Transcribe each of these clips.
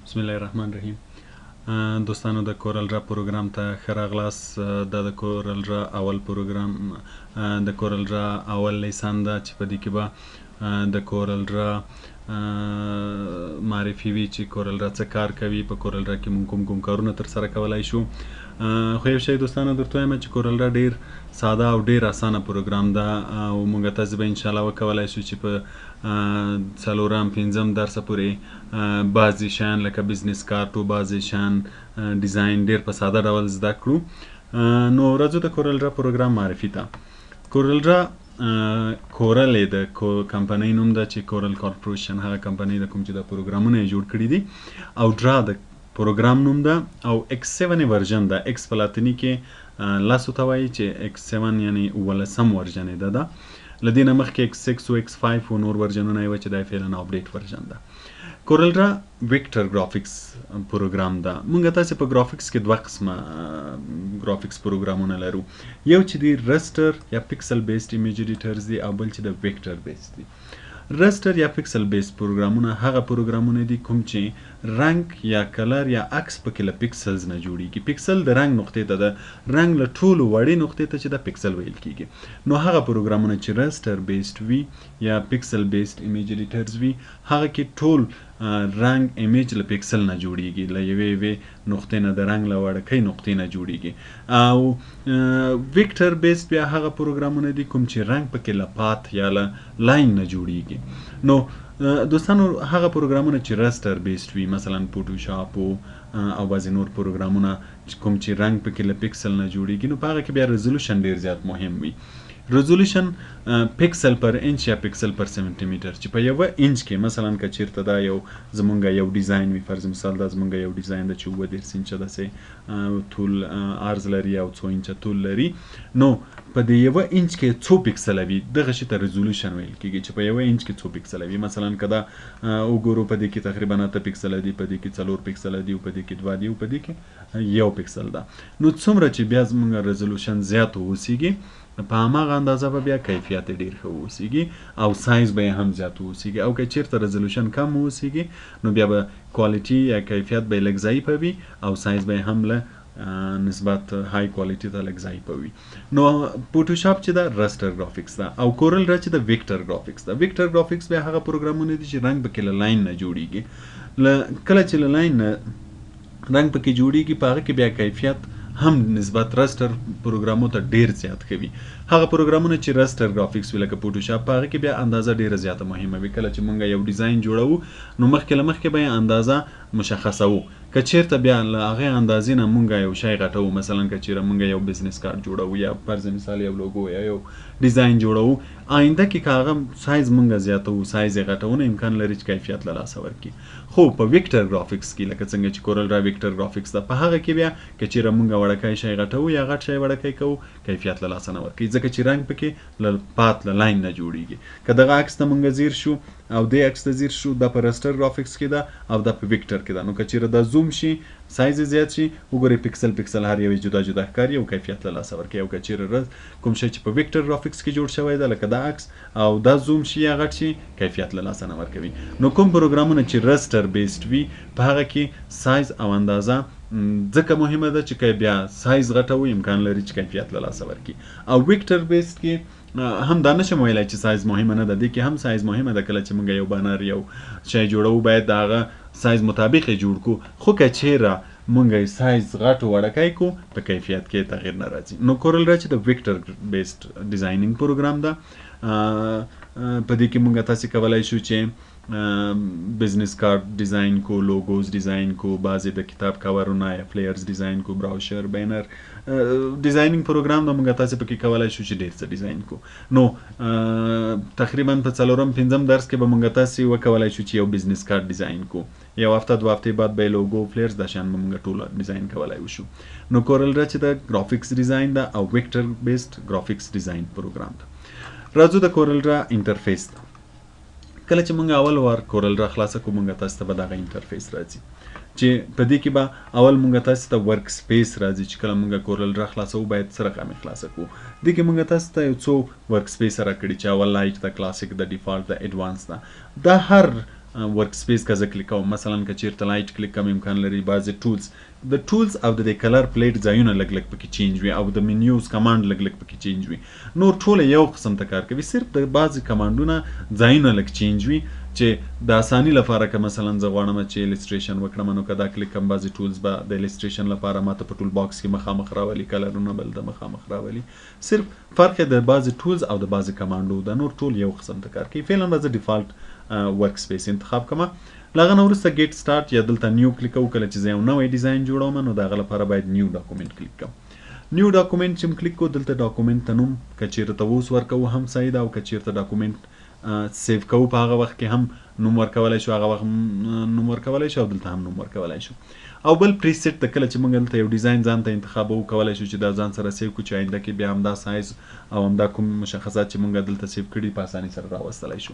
بسم الله الرحمن الرحیم. دوستانو، د کورل ډرا پروګرام ته ښه راغلاست. دا د کورل ډرا اول پروګرام، د کورل ډرا اول lesson ده چې په دې کې به د کورل ډرا معرفي وي چې کورل ډرا څه کار کوي، په کورل ډرا کې مونږ کوم کوم کارونه ترسره کولای شو. خو یو شی دوستانو درته وایم چې کورل ډرا ډیر ساده او ډیر اسانه پروګرام ده، او مونږ تاسو به انشاءالله وکولای شو چې په څلورم پنځم درسه پورې بعضې شیان لکه business card او بعضې شیان design ډیر په ساده ډول زده کړو. نو راځو د کورل ډرا پروګرام معرفي ته. کورل ډرا، کورل یې د کمپنۍ نوم ده چې کورل کارپوریشن هغه کمپنۍ ده کوم چې دا پروګرامونه یې جوړ کړي دي، او ډرا د پروګرام نوم ده، او ایکس 7 version ده. ایکس په لاتیني کې لسو ته وایي چې ایکس 7 یعنی اوولسم version یې ده. له دې نه مخکې ایکس 6 او ایکس 5 او نور ورژنونه یې وه چې دا فعلا update version ده. کورل ډرا vector graphics پروګرام ده. مونږ تاسې په graphics کې دوه قسمه graphics پروګرامونه لرو، یو چې دی raster یا pixel based image editors دي، او بل چې د vector based دي. raster یا pixel based پروګرامونه هغه پروګرامونه دي کوم چې رنګ یا color یا عکس پکې له pixels نه جوړیږي. پیکسل د رنګ نقطې ته ده، رنګ له ټولو وړې نقطې ته چې د پیکسل ویل کیږي. نو هغه پروګرامونه چې raster based وي یا pixel based image editors وي، هغه کې ټول رنګ image له پیکسل نه جوړیږي، له یوې یوې نقطې نه، د رنګ له وړکۍ نقطې نه جوړیږي. او vector based بیا هغه پروګرامونه دي کوم چې رنګ پکې له path یا له line نه جوړیږي. نو دوستانو، هغه پروګرامونه چې raster based وي، مثلا فوټوشاپ او بعضې نور پروګرامونه کوم چې رنګ پکې له پیکسل نه جوړیږي، نو په هغه کې بیا resolution ډیر زیات مهم وي. resolution pixel per inch یا pixel per centimeter، چې په یوه انچ کې مثلا که چیرته دا یو زمونږ یو design وي، فرض مثال دا زمونږ یو design ده چې 37 انچه داسې طول عرض لري او څو انچه طول لري، نو په دې یوه انچ کې څو پیکسله وي، دغه شي ته resolution ویل کېږي چې په یوه انچ کې څو پیکسله وي. مثلا که دا وګورو، په دې کې تقریبا 8 پیکسله دي، په دې کې 4 پیکسله دي، او په دې کې 2 دي، او په دې کې 1 پیکسل ده. نو څومره چې بیا زمونږ resolution زیات واوسېږي، په هماغه اندازه به بیا کیفیت یې ډېر ښه واوسېږي او سایز به یې هم زیات واوسېږي. او که چیرته resolution کم واوسېږي، نو بیا به quality یا کیفیت به یې لږ ضعیفه وي او سایز به یې هم له نسبت high quality ته لږ ضعیفه وي. نو فوټوشاپ چې ده raster graphics ده، او کورل ډرا چې ده vector graphics ده. vector graphics بیا هغه پروګرامونه دي چې رنګ پکې له line نه جوړیږي. کله چې له line نه رنګ پکې جوړیږي، په هغه کې بیا کیفیت هم نسبت raster پروګرامو ته ډیر زیات ښه وي. هغه پروګرامونه چې raster graphics وي لکه فوټوشاپ، په هغه کې بیا اندازه ډیره زیاته مهمه وي. کله چې مونږ یو design جوړوو، نو مخکې له مخکې به یې اندازه مشخصوو. که چیرته بیا له هغې اندازې نه مونږ یو شی غټوو، مثلا که چیرې مونږ یو business card جوړوو یا فرض مثال یو لوګو یا یو design جوړوو، آینده کې که هغه سایز مونږ زیاتوو، سایز یې غټوو، نو امکان لري چې کیفیت له لاسه ورکړي. خو په vector graphics کې لکه څنګه چې کورل ډرا vector graphics ده، په هغه کې بیا که چیرې مونږ وړکی شی غټوو یا غټ شی وړکی کوو، کیفیت له لاسه نه ورکوي، ځکه چې رنګ پکې له path له line نه جوړیږي. که دغه عکس ته مونږ ځیر شو او دې عکس ته ځیر شو، دا په raster graphics کې ده او دا په vector کې ده. نو که چیرې دا زوم شي، سایز یې زیات شي، وګورئ pixel pixel هر یو یې جدا جدا ښکاري او کیفیت له لاسه ورکوي. او که چیرې کوم شی چې په vector graphics کې جوړ شوی ده لکه دا عکس، او دا زوم شي یا غټ شي، کیفیت له لاسه نه ورکوي. نو کوم پروګرامونه چې raster based وي، په هغه کې سایز او اندازه ځکه مهمه ده چې که بیا سایز غټوي، امکان لري چې کیفیت له لاسه ورکړي. او vector based کې هم دا نشم ویلی چې سایز مهمه نه ده، دې کې هم سایز مهمه ده. کله چې موږ یو banner یو شی جوړوو، باید د هغه سایز مطابق یې جوړ کړو، خو که چیرې مونږ یې سایز غټ وړکی کړو، په کیفیت کې تغییر نه راځي. نو کورل ډرا چې د vector based designing پروګرام ده، په دې کې مونږ تاسې کولای شو چې business card design کو، logos design کو، بعضې د کتاب کورونه یا flyers design کو، brochure، banner designing پروګرام ده. مونږ تاسې پکې کولای شو چې ډېر څه design کو. نو تقریبا په څلورم پنځم درس کې به مونږ تاسې وکولای شو چې یو business card design کو، یو هفته دوه هفتې بعد به لوګو، flyers، دا شیان به مونږ ټول design کولای شو. نو کورل ډرا چې د graphics design ده او vector based graphics design پروګرام ده. راځو د کورل ډرا interface ته. کله چې مونږ اول وار کورل ډرا خلاصه کړو، مونږ تاسو ته به دغه interface راځي چې په دې کې به اول مونږ تاسو ته workspace راځي چې کله مونږ کورل ډرا خلاصوو باید څه رقم یې خلاصه کړو. دې کې مونږ تاسو ته یو څو workspace راکړي چې اول lite ده، کلاسیک ده، default ده، advance ده. دا هر workspace که زه کلیک کوم، مثلا که چیرته light کلیک کوم، امکان لري بعضې tools، د tools او د دې color palette ځایونه لږ لږ پکې change وي او د menus command لږ لږ پکې change وي. نور ټول یو قسم ته کار کوي، صرف د بعضې command ونه ځایونه لږ change وي چې د اساني لپاره که مثلا زه غواړم چې illustration وکړم، نو که دا کلیک کوم، بعضې tools به د illustration لپاره ماته په tool box کې مخامخ راولي، color ونه به دلته مخامخ راولي. صرف فرق یې د بعضې tools او د بعضې command و ده، نور ټول یو قسم ته کار کوي. فعلا به زه default workspace انتخاب کوم. له هغه نه وروسته get start یا دلته new کلیک کوو. کله چې زه یو نوی design جوړوم، نو د هغه لپاره باید new document کلیک کوم. new document چې کلیک کو، دلته document ته نوم که چیرته اوس ورکوو هم صحیح ده، او که چیرته document save کوو په هغه وخت کې هم نوم ورکولای شو، هغه وخت نوم ورکولای شو او دلته هم نوم ورکولای شو. او بل preset د کله چې موږ دلته یو design ځان ته انتخابو، کولای شو چې دا ځان سره save کړو چې آینده کې بیا همدا سایز او همدا کوم مشخصات چې موږ دلته save کړي په اساني سره راوستلای شو.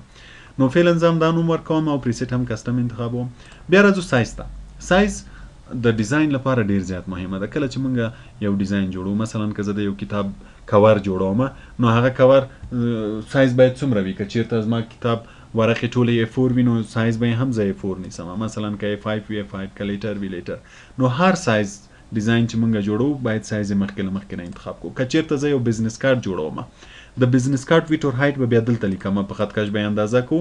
نو فعلا زه هم دا نوم ورکوم او preset هم custom انتخابوم. بیا راځو سایز ته. سایز د design لپاره ډیر زیات مهمه ده. کله چې موږ یو design جوړو، مثلا که زه د یو کتاب کور جوړوم، نو هغه cover size باید څومره وي؟ که چیرته زما کتاب ورقې ټولې A4 وي، نو سایز به یې هم زه A4 نیسم. مثلا که A5 وي A5، که letter وي letter. نو هر size design چې مونږ جوړو، باید سایز یې مخکې له مخکې نه انتخاب کړو. که چیرته زه یو business card جوړوم، د business card width اور height به بیا دلته لیکم، په خط کش به یې اندازه کو،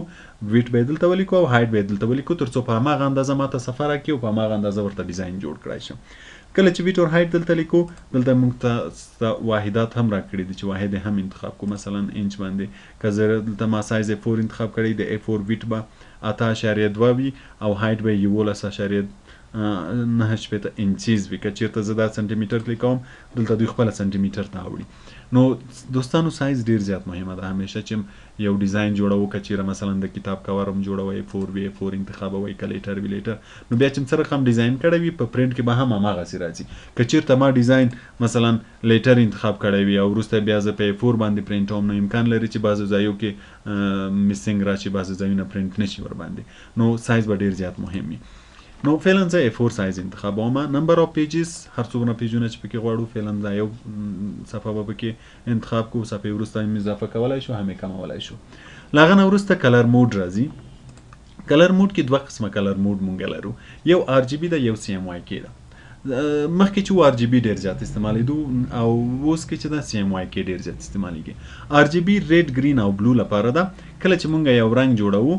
width به یې دلته ولیکو او height به یې دلته ولیکو، تر څو په هماغه اندازه ماته صفحه راکړي او په هماغه اندازه ورته design جوړ کړای شم. کله چې width اور height دلته لیکو، دلته موږ ته واحدات هم راکړي دي چې واحد هم انتخاب کو. مثلا انچ باندې که زه دلته ما size A4 انتخاب کړی، د A4 width به 8.2 وي او height به 11.69 inches وي. که چیرته زه دا سنټیمیټر لیکم، دلته دوی خپله سنټیمیټر ته اوړي. نو دوستانو، سایز ډیر زیات مهمه ده. همیشه چې یو design جوړوو، که چیرې مثلا د کتاب کور هم جوړوئ، A4 وي A4 انتخابوئ، که letter وي letter، نو بیا چې څه رقم design کړی وي، په پرینټ کې به هم هماغسې راځي. که چیرته ما design مثلا letter انتخاب کړی وي او وروسته بیا زه په A4 باندې پرینټوم، نو امکان لري چې بعضو ځایو کې missing راشي، بعضو ځایونه پرینټ نشي ورباندې. نو سایز به ډیر زیات مهم وي. نو فعلا زه A4 size انتخابوم. number of pages، هر څومره page ونه چې پکې غواړو. فعلا دا یو صفحه به پکې انتخاب کوو، صفحې وروسته هم اضافه کولای شو، هم یې کمولای شو. له هغه نه وروسته color mode راځي. color mode کې دوه قسمه color mode مونږ لرو، یو RGB ده، یو CMYK ده. مخکې چې RGB ډیر زیات استعمالیدو او اوس کې چې دا CMYK ډیر زیات استعمالیږي. RGB red، green او blue لپاره ده. کله چې مونږ یو رنګ جوړوو،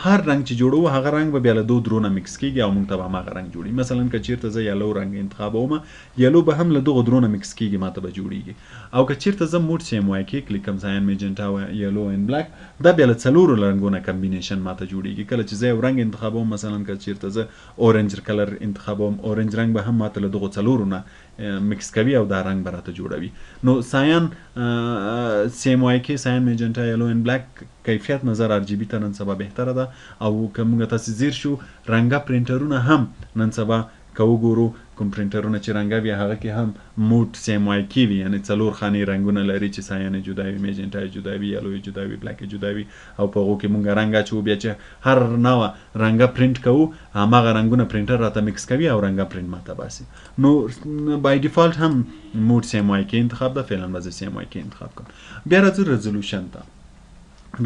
هر رنګ چې جوړوو، هغه رنګ به بیا له دوه درو نه mix کیږي او مونږ ته به هماغه رنګ جوړي. مثلا که چیرته زه yellow رنګ انتخابوم، yellow به هم له دغو درو نه mix کیږي، ماته به جوړیږي. او که چیرته زه mode CMYK کلیک کوم، cyan، magenta، yellow and black، دا بیا له څلورو رنګونو combination ماته جوړیږي. کله چې زه یو رنګ انتخابوم، مثلا که چیرته زه orange color انتخابوم، orange رنګ به هم ماته له دغو څلورو نه mix کوي او دا رنګ به راته جوړوي. نو cyan، CMYK، cyan، magenta، yellow and black کیفیت نظر RGB ته نن سبا بهتره ده. او که موږ تاسې ځیر شو، رنګه پرینټرونه هم نن سبا که وګورو، کوم پرینټرونه چې رنګه وي، هغه کې هم mode CMYK وي، یعنی څلور خانې رنګونه لري چې cyan یې جدا وي، میجنټا یې جدا وي، yellow یې جدا وي، black یې جدا وي، او په هغو کې مونږ رنګ اچوو. بیا چې هر نوع رنګه پرینټ کوو، هماغه رنګونه پرینټر راته mix کوي او رنګه پرینټ ماته باسي. نو by default هم mode CMYK انتخاب ده. فعلا به زه CMYK انتخاب کوم. بیا راځو resolution ته.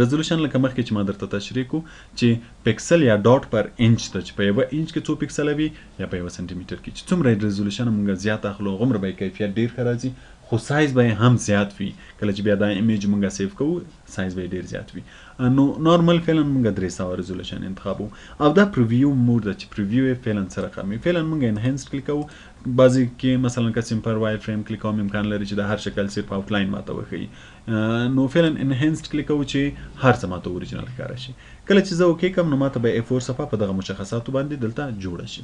resolution لکه مخکې چې ما درته تشریح کو چې پکسل یا dot per inch ته، چې په یوه انچ کې څو پکسله وي یا په یوه سنټیمیټر کې چې څومره resolution مونږ زیات اخلو، هغومره به یې کیفیت ډیر ښه راځي، خو سایز به یې هم زیات وي. کله چې بیا دا image مونږ save کوو، سایز به یې ډیر زیات وي. نو normal فعلا مونږ 300 resolution انتخابو. او دا preview mode ده چې preview یې فعلا څه رقم وي. فعلا مونږ enhanced کلیک کوو. بعضې کې مثلا که simple wireframe کلیک کوم، امکان لري چې د هر شکل صرف outline ماته وښیي. نو فعلا enhanced کلیک کوو چې هر څه ماته original ښکاره شي. کله چې زه okay کوم، نو ماته به A4 صفحه په دغه مشخصاتو باندې دلته جوړه شي.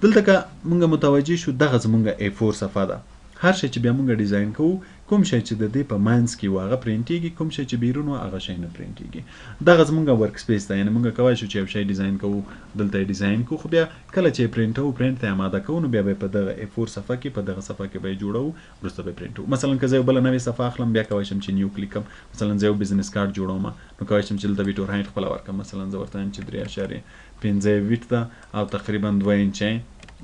دلته که مونږ متوجه شو، دغه زمونږ A4 صفحه ده. هر شی چې بیا مونږ design کوو، کوم شی چې د دې په منځ کې و هغه پرینټیږي، کوم شی چې بیرون و هغه شی نه پرینټیږي. دغه زمونږ workspace ده، یعنی مونږ کوای شو چې یو شی design کوو، دلته یې design کوو، خو بیا کله چې پرینټوو، پرینټ ته آماده کوو، نو بیا به په دغه A4 صفحه کې، په دغه صفحه کې به یې جوړوو، وروسته به پرینټوو. مثلا که زه یو بله نوې صفحه اخلم، بیا کوای شم چې new کلیک کړم. مثلا زه یو business card جوړوم، نو کوای شم چې دلته width اور height خپله ورکړم. مثلا زه ورته وایم چې 3.5 width ده او تقریبا 2 انچه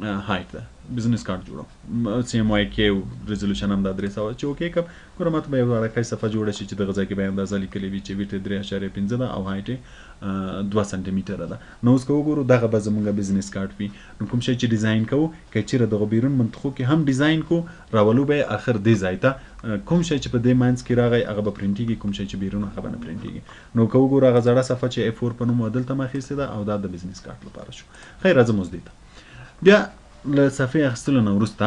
height ده. business card جوړوم، CMYK resolution هم دا 300 چې okay کړم، ګوره ماته به یو وړوکی صفحه جوړه شي چې دغه ځای کې به اندازه لیکلې وي چې width یې 3.5 ده او height یې 2 سانتي ده. نو اوس که وګورو دغه به زمونږ business card وي. نو کوم شی چې design کوو، که چېرې دغه بیرون منطقو کې هم design کو، راولو به یې اخر دې ځای ته. کوم شی چې په دې منځ کې راغی هغه به پرنټېږي، کوم شی چې بیرون هغه به نه پرنټېږي. نو که وګورو هغه زړه صفحه چې A4 په نوم دلته ما اخیستې ده او دا د business card لپاره شو. خیر، راځم اوس دې ته. بیا له صفحې اخیستلو نه وروسته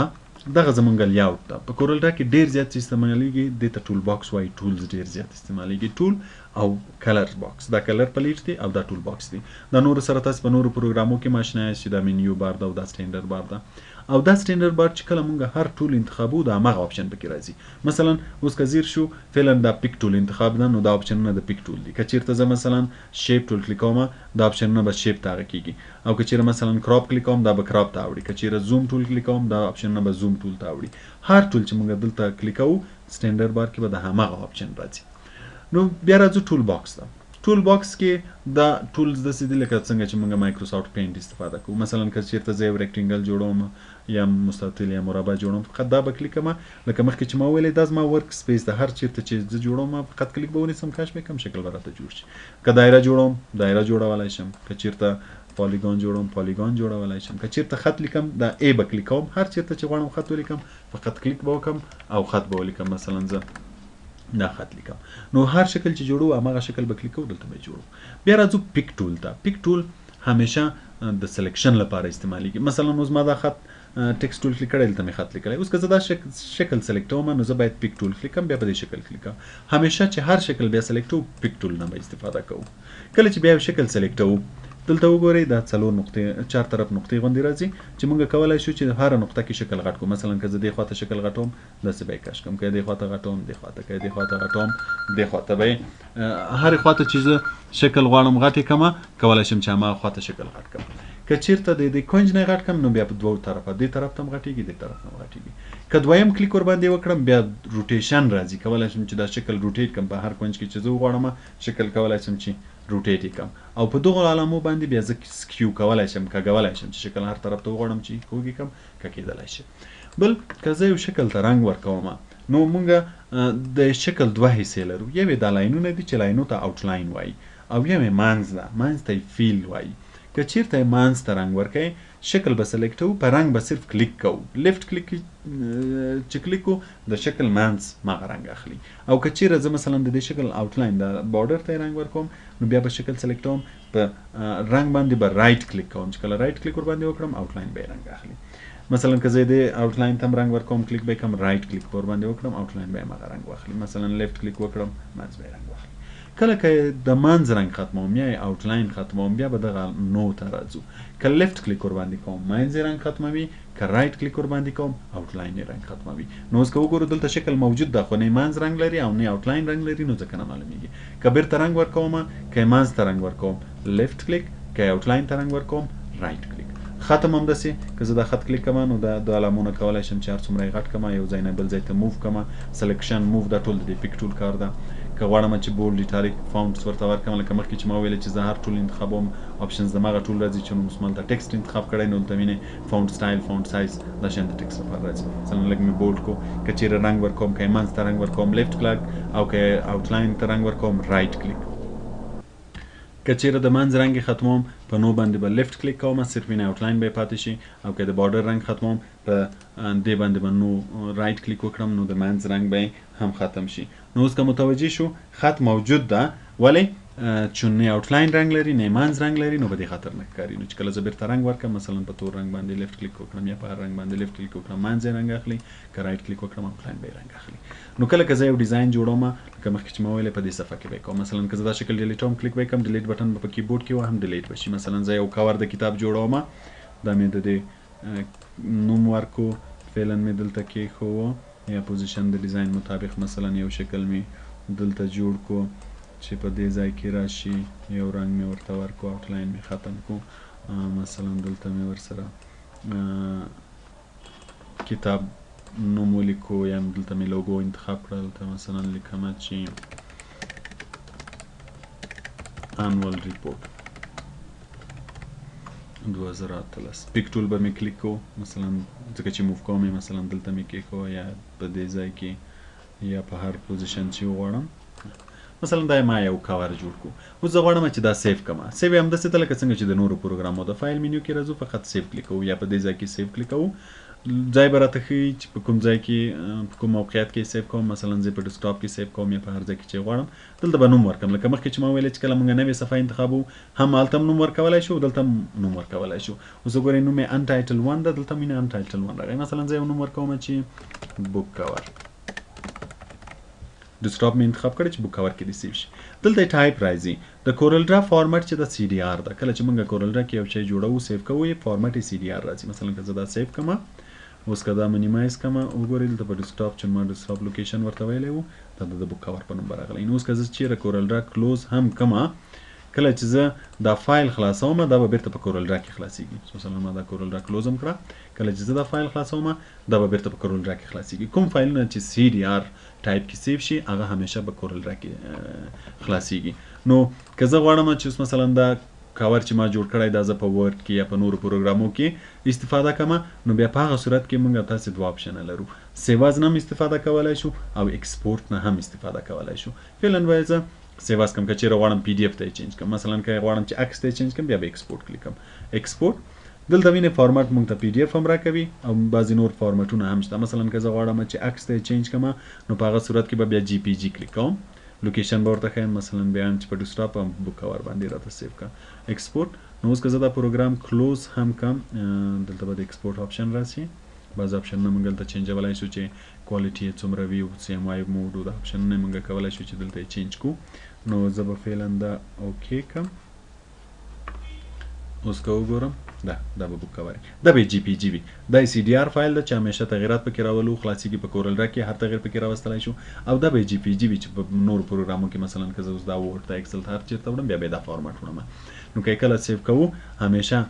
دغه زمونږ layout ده. په CorelDRAW کې ډېر زیات څه استعمالېږي، دې ته tool box وایي. tools ډېر زیات استعمالېږي، tool او color box. دا color palette دی او دا tool box دی. دا نورو سره تاسو په نورو پروګرامو کې آشنا یاست چې دا menu bar ده او دا standard bar ده. او دا standard bar چې کله مونږ هر tool انتخابو، دا هماغه option پکې راځي. مثلا اوس که ځیر شو، فعلا دا pick tool انتخاب ده، نو دا آپشنونه د pick tool دي. که چیرته زه مثلا shape tool کلیک کوم، دا آپشنونه به shape ته هغه کیږي. او که چیرته مثلا crop کلیک کوم، دا به crop ته اوړي. که چیرته zoom tool کلیک کوم، دا آپشنونه به zoom tool ته اوړي. هر tool چې مونږ دلته کلیک کوو، standard bar کې به د هماغه option راځي. نو بیا راځو tool box ته. tool box کې دا tools داسې دي لکه څنګه چې موږ Microsoft Paint استفاده کوو. مثلا که چیرته زه یو rectangle جوړوم یا مستطیل یا مربع جوړوم، فقط دا به کلیک کوم. لکه مخکې چې ما وویلې، دا زما work space ده. هر چیرته چې زه جوړوم، فقط کلیک به ونیسم، کش به کړم، شکل به راته جوړ شي. که دایره جوړوم، دایره جوړولای شم. که چیرته polygon جوړوم، polygon جوړولای شم. که چیرته خط لیکم، دا A به کلیک کوم. هر چیرته چې غواړم خط ولیکم، فقط کلیک به وکړم او خط به ولیکم. مثلا زه دا خط لیکم، نو هر شکل چې جوړو هماغه شکل به کلیک کوو، دلته به جوړو. بیا راځو pick tool ته. pick tool همیشه د selection لپاره استعمالیږي. مثلا اوس ما دا خط text tool کلیک کړی، دلته مې خط لیکلی. اوس که زه دا شکل سلیکټوم، نو زه باید pick tool کلیک کړم، بیا په دې شکل کلیک کوم. همیشه چې هر شکل بیا سلیکټو، pick tool نه به استفاده کوو. کله چې بیا یو شکل سلیکټو، دلته وګورئ، دا څلور نقطې، چار طرف نقطې غوندې راځي چې موږ کولای شو چې هره نقطه کې شکل غټ کړو. مثلا که زه دې خواته شکل غټوم، داسې به یې کش کړم. که دې خواته غټوم، دې خواته، که دې خواته غټوم، دې خواته به یې، هرې خواته چې زه شکل غواړم غټ یې کړم، کولای شم چې هماغه خواته شکل غټ کړم. که چیرته د دې کنج نه غټ کړم، نو بیا په دوو طرفه، دې طرف ته هم غټېږي، دې طرف ته هم غټېږي. که دویم کلیک ورباندې وکړم، بیا rotation راځي. کولای شم چې دا شکل rotate کړم. په هر کنج کې چې زه وغواړم شکل کولای شم چې rotate یې کړم. او په دغو علامو باندې بیا زه skew کولای شم، کږولای شم چې شکل هر طرف ته وغواړم چې کوږ یې کړم، کږېدلی شي. بل که زه یو شکل ته رنګ ورکوم، نو مونږ د شکل دوه حصې لرو. یو یې دا لاینونه دي چې لاینو ته outline وایي، او یو یې منځ ده، منځ ته یې fill وایي. که چیرته یې منځ ته رنګ ورکوي، شکل به سلیکټو، په رنګ به صرف کلیک کوو. left click چې کلیک کو، د شکل منځ ماغه رنګ اخلي. او که چیرې زه مثلا د دې شکل outline، د border ته رنګ ورکوم، نو بیا به شکل سلیکټوم، په رنګ باندې به right click کوم. چې کله right click ورباندې وکړم، outline به رنګ اخلي. مثلا که زه دې outline ته هم رنګ ورکوم، کلیک به کوم، right click ورباندې وکړم، outline به ماغه رنګ واخلي. مثلا left click وکړم، منځ به رنګ واخلي. کله که د منځ رنګ ختموم یا outline ختموم، بیا به دغه no ته راځو. که left click ورباندې کوم، منځ رنګ ختموي. که right click ورباندې کوم، outline رنګ ختموي. نو اوس که وګورو، دلته شکل موجود ده، خو نه منځ رنګ لري او نه outline رنګ لري، نو ځکه نه معلومیږي. که بیرته رنګ ورکوم، که منځ ته رنګ ورکوم، left click، که outline ته رنګ ورکوم، right click. ختم هم داسې، که زه دا خط کلیک کوم، نو دا د علامونه کولای شم چې هر څومره یې غټ کړم، یو ځای نه بل ځای ته move کړم. selection، move، دا ټول د دې pick tool کار ده. که غواړم چې bold، italic fonts ورته ورکړم، لکه مخکې چې ما ویل چې زه هر tool انتخابوم، options دماغه tool راځي، چې نو مثلا text انتخاب کړی، نو دلته وینئ font style، font size، دا شیان د text لپاره راځي. مثلا لږ مې bold کو. که چیرې رنګ ورکوم، که منځ ته رنګ ورکوم، left click، او که outline ته رنګ ورکوم، right click. که چیرې د منځ رنګ ختموم، په no باندې به left click کوم، صرف وینئ outline به پاتې شي. او که د border رنګ ختموم، په دې باندې به no right click وکړم، نو د منځ رنګ به هم ختم شي. نو اوس که متوجه شو، خط موجود ده، ولی چون نه outline رنګ لري، نه منځ رنګ لري، نو به دې خاطر نه ښکاري. نو چې کله زه بیرته رنګ ورکړم، مثلا په تور رنګ باندې left click وکړم یا په هر رنګ باندې left click وکړم، منځ رنګ اخلي. که right click وکړم، outline به رنګ اخلي. نو کله که زه یو design جوړوم، لکه مخکې چې ما ویلې، په دې صفحه کې به کوم. مثلا که زه دا شکل ډیلیټوم، کلیک به کوم، delete button به په کیبورډ کې وهم، delete به شي. مثلا زه یو کور د کتاب جوړوم، دا مې د دې نوم ورکو، فعلا مې دلته کېښوو، یا position د design مطابق مثلا یو شکل مې دلته جوړ کو چې په دې ځای کې راشي. یو رنګ مې ورته ورکو، outline مې ختم کو. مثلا دلته مې ورسره کتاب نوم ولیکو، یا دلته مې لوګو انتخاب کړه. دلته مثلا لیکم چې annual report. 2018. Pick tool به مې کلیک کو، مثلا ځکه چې move کوم یې، مثلا دلته مې کېښوه یا په دې ځای کې یا په هر position چې وغواړم. مثلا دا ما یو کاور جوړ کو. اوس زه غواړم چې دا save کړم. save یې همداسې ده لکه څنګه چې د نورو پروګرامو د file menu کې راځو، فقط save کلیک کوو یا په دې ځای کې save کلیک کوو. ځای به راته ښیي چې په کوم ځای کې، په کوم موقعیت کې save کوم. مثلا زه په desktop کې save کوم یا په هر ځای کې چې غواړم. دلته به نوم ورکړم، لکه مخکې چې ما ویل چې کله موږ نوې صفحه انتخابو هم هلته هم نوم ورکولای شو، دلته هم نوم ورکولای شو. اوس وګورئ نوم یې untitled 1 ده، دلته هم untitled 1 راغی. مثلا زه یو نوم ورکوم چې book cover. desktop مې انتخاب کړی چې book cover کې دې save شي. دلته ټایپ راځي د CorelDRAW format چې د CDR ده. کله چې موږ CorelDRAW کې یو شی جوړوو save کوو یې، format یې CDR راځي. مثلا که زه دا save کړم، اوس که دا minimize کړم، وګورئ دلته په desktop چې ما desktop location ورته ویلی و، دا د book cover په نوم به راغلی. نو اوس که زه چیرې CorelDRAW close هم کړم، کله چې زه دا فایل خلاصوم دا به بیرته په CorelDRAW کې خلاصیږي. مثلا ما دا CorelDRAW close هم کړه، کله چې زه دا فایل خلاصوم دا به بیرته په CorelDRAW کې خلاصیږي. کوم فایلونه چې CDR type کې save شي هغه همیشه په CorelDRAW کې خلاصیږي. نو که زه غواړم چې اوس مثلا دا کاور چې ما جوړ کړی دا زه په Word کې یا په نورو پروګرامو کې استفاده کړم، نو بیا په هغه صورت کې موږ تاسې دوه option ه لرو، save as نه هم استفاده کولای شو او export نه هم استفاده کولای شو. فعلا باید زه save as کړم. که چیرې غواړم PDF ته یې change کړم، مثلا که غواړم چې عکس ته یې change کړم، بیا به export کلیک کړم. export دلته وینئ فارمټ موږ ته PDF هم راکوي او بعضې نور فارمټونه هم شته. مثلا که زه غواړم چې عکس ته یې change کړم، نو په هغه صورت کې به بیا JPG کلیک کوم، location به ورته ښیم، مثلا بیا هم چې په desktop او book cover باندې راته save کړه. export. نو اوس که زه دا پروګرام close هم کړم، دلته به د export option راسي. بعضې option ونه موږ دلته change ولای شو چې quality یې څومره وي او CMY mode او دا option ونه موږ کولای شو چې دلته یې change کړو. نو زه به فعلا دا okay کړم. اوس که وګورم دا به book cover، دا به JPG وي. دا CDR فایل ده چې همیشه تغیرات پکې راولو، خلاصیږي په CorelDRAW کې هر تغییر پکې راوستلی شو. او دا به JPG وي چې په نورو پروګرامو کې مثلا که زه اوس دا Word ته Excel ته هر چېرته وړم، بیا به دا فارمټ وړم. نو که کله save کوو همیشه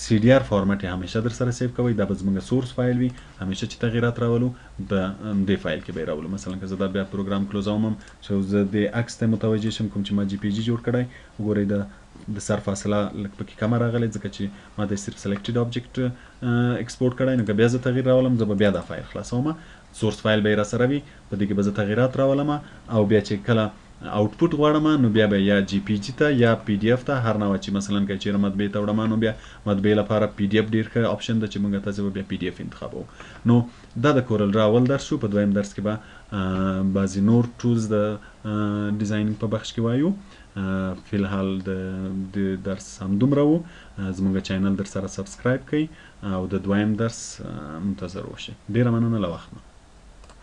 CDR format یې همیشه در سره save کوئ. دا به زموږ source file وي، همیشه چې تغییرات راولو د دې فایل کې به یې راولو. مثلا که زه دا بیا پروګرام close وم چې زه دې عکس ته متوجه شم کوم چې ما JPG جوړ کړی، وګورئ د سر فاصله لږ پکې کمه راغلې ځکه چې ما د صرف selected object export کړی. نو که بیا زه تغییر راولم، زه به بیا دا فایل خلاصوم، source file به یې راسره وي، په دې کې به زه تغییرات راولم. او بیا چې کله output غواړم نو بیا به یا JPG ته یا PDF ته، هر نوع چې مثلا که چیرې مطبعې ته وړم نو بیا مطبعې لپاره PDF ډېر ښه option ده چې موږ تاسې به بیا PDF انتخابوو. نو دا د CorelDRAW اول درس شو. په دویم درس کې به بعضې نور tools د designing په بخش کې وایو. فی الحال د درس همدومره و. زموږ channel در سره subscribe کړئ او د دویم درس منتظر اوسئ. ډېره مننه له وخت نه.